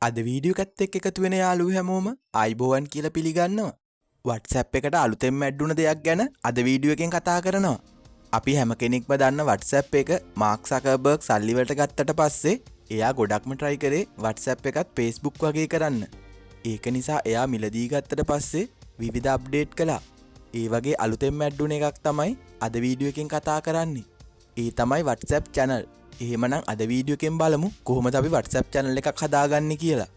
අද වීඩියෝ එකත් එක්ක එකතු වෙන යාළුවෝ හැමෝම ආයිබෝවන් කියලා පිළිගන්නවා. WhatsApp එකට අලුතෙන්ම ඇඩ් වුණ දෙයක් ගැන අද වීඩියෝ එකෙන් කතා කරනවා. අපි හැම කෙනෙක්ම දන්න WhatsApp එක මාක් සකර්බර්ග් සල්ලි වලට ගත්තට පස්සේ එයා ගොඩක්ම try කරේ WhatsApp එකත් Facebook වගේ කරන්න. ඒක නිසා එයා මිලදී ගත්තට පස්සේ විවිධ අප්ඩේට් කළා. ඒ වගේ අලුතෙන්ම ඇඩ් වුණ එකක් තමයි අද වීඩියෝ එකෙන් කතා කරන්නේ. ඒ තමයි WhatsApp channel. එහෙමනම් අද වීඩියෝ එකෙන් බලමු කොහොමද අපි WhatsApp channel එකක් හදාගන්නේ කියලා.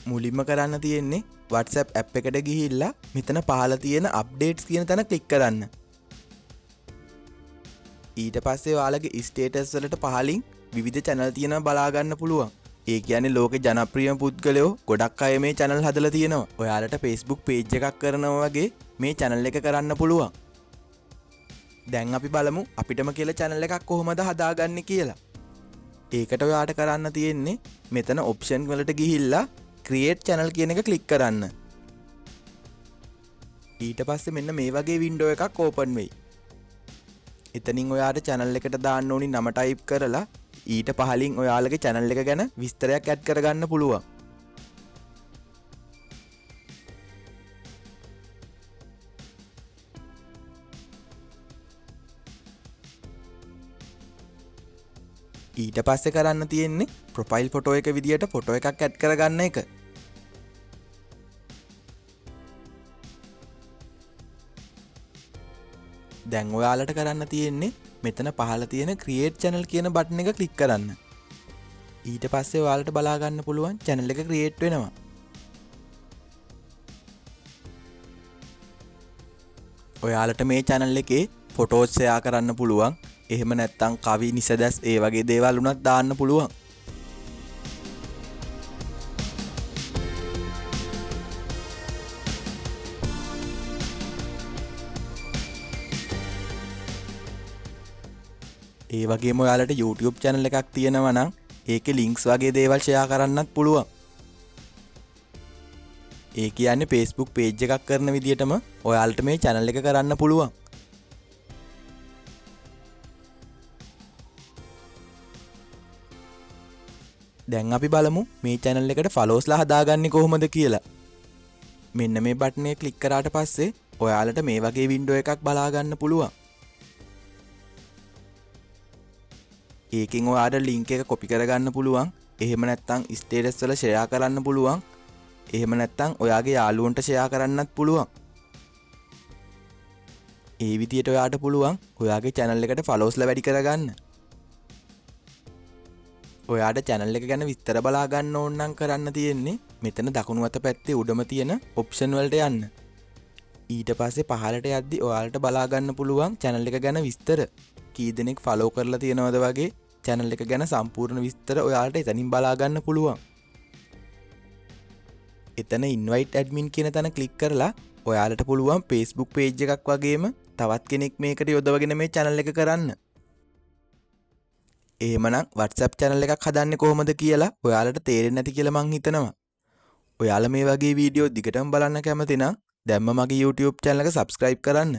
මුලින්ම කරන්න තියෙන්නේ WhatsApp app එකට ගිහිල්ලා මෙතන පහළ තියෙන updates කියන තැන ක්ලික් කරන්න. ඊට පස්සේ ඔයාලගේ ස්ටේටස් වලට පහළින් විවිධ channel තියෙනවා බලා ගන්න පුළුවන්. ඒ කියන්නේ ලෝකේ ජනප්‍රියම පුද්ගලයෝ ගොඩක් අය මේ channel හදලා තියෙනවා. ඔයාලට Facebook page එකක් කරනවා වගේ මේ channel එක කරන්න පුළුවන්. දැන් අපි බලමු අපිටම කියලා channel එකක් කොහොමද හදාගන්නේ කියලා. ඒකට ඔයාට කරන්න තියෙන්නේ මෙතන ඔප්ෂන් වලට ගිහිල්ලා ක්‍රියේට් චැනල් කියන එක ක්ලික් කරන්න. ඊට පස්සේ මෙන්න මේ වගේ වින්ඩෝ එකක් ඕපන් වෙයි. එතනින් ඔයාට චැනල් එකට දාන්න ඕනි නම ටයිප් කරලා ඊට පහලින් ඔයාලගේ චැනල් එක ගැන විස්තරයක් ඇඩ් කරගන්න පුළුවන්. ඊට පස්සේ කරන්න තියෙන්නේ ප්‍රොෆයිල් ෆොටෝ එක විදියට ෆොටෝ එකක් ඇඩ් කරගන්න එක. දැන් ඔයාලට කරන්න තියෙන්නේ මෙතන පහළ තියෙන ක්‍රියේට් චැනල් කියන බටන් එක ක්ලික් කරන්න. ඊට පස්සේ ඔයාලට බලා ගන්න පුළුවන් චැනල් එක ක්‍රියේට් වෙනවා. ඔයාලට මේ චැනල් එකේ ෆොටෝස් ෂෙයා කරන්න පුළුවන්. එහෙම නැත්නම් කවි නිසදැස් ඒ වගේ දේවල් උනත් දාන්න පුළුවන්. ඒ වගේම ඔයාලට YouTube channel එකක් තියෙනවා නම් ඒකේ links වගේ දේවල් ෂෙයා කරන්නත් පුළුවන්. ඒ කියන්නේ Facebook page එකක් කරන විදියටම ඔයාලට මේ channel එක කරන්න පුළුවන්. දැන් අපි බලමු මේ channel එකට followers ලා හදාගන්නේ කොහොමද කියලා. මෙන්න මේ බටන් එක ක්ලික් කරාට පස්සේ ඔයාලට මේ වගේ වින්ඩෝ එකක් බලා ගන්න පුළුවන්. ඒකෙන් ඔයාලට link එක කොපි කරගන්න පුළුවන්. එහෙම නැත්නම් ස්ටේටස් වල ෂෙයා කරන්න පුළුවන්. එහෙම නැත්නම් ඔයාගේ යාළුවන්ට ෂෙයා කරන්නත් පුළුවන්. ඒ විදියට ඔයාට පුළුවන් ඔයාගේ channel එකට followers ලා වැඩි කරගන්න. ඔයාට channel එක ගැන විස්තර බලා ගන්න ඕන නම් කරන්න තියෙන්නේ මෙතන දකුණු අත පැත්තේ උඩම තියෙන ඔප්ෂන් වලට යන්න. ඊට පස්සේ පහළට යද්දි ඔයාලට බලා ගන්න පුළුවන් channel එක ගැන විස්තර. කී දෙනෙක් ෆලෝ කරලා තියෙනවද වගේ channel එක ගැන සම්පූර්ණ විස්තර ඔයාලට එතනින් බලා ගන්න පුළුවන්. එතන invite admin කියන තැන ක්ලික් කරලා ඔයාලට පුළුවන් Facebook page එකක් වගේම තවත් කෙනෙක් මේකට යොදවගෙන මේ channel එක කරන්න. එහෙමනම් WhatsApp channel එකක් හදන්නේ කොහොමද කියලා ඔයාලට තේරෙන්නේ නැති කියලා මං හිතනවා. ඔයාලා මේ වගේ වීඩියෝ දිගටම බලන්න කැමති නම් දැන්ම මගේ YouTube channel එක subscribe කරන්න.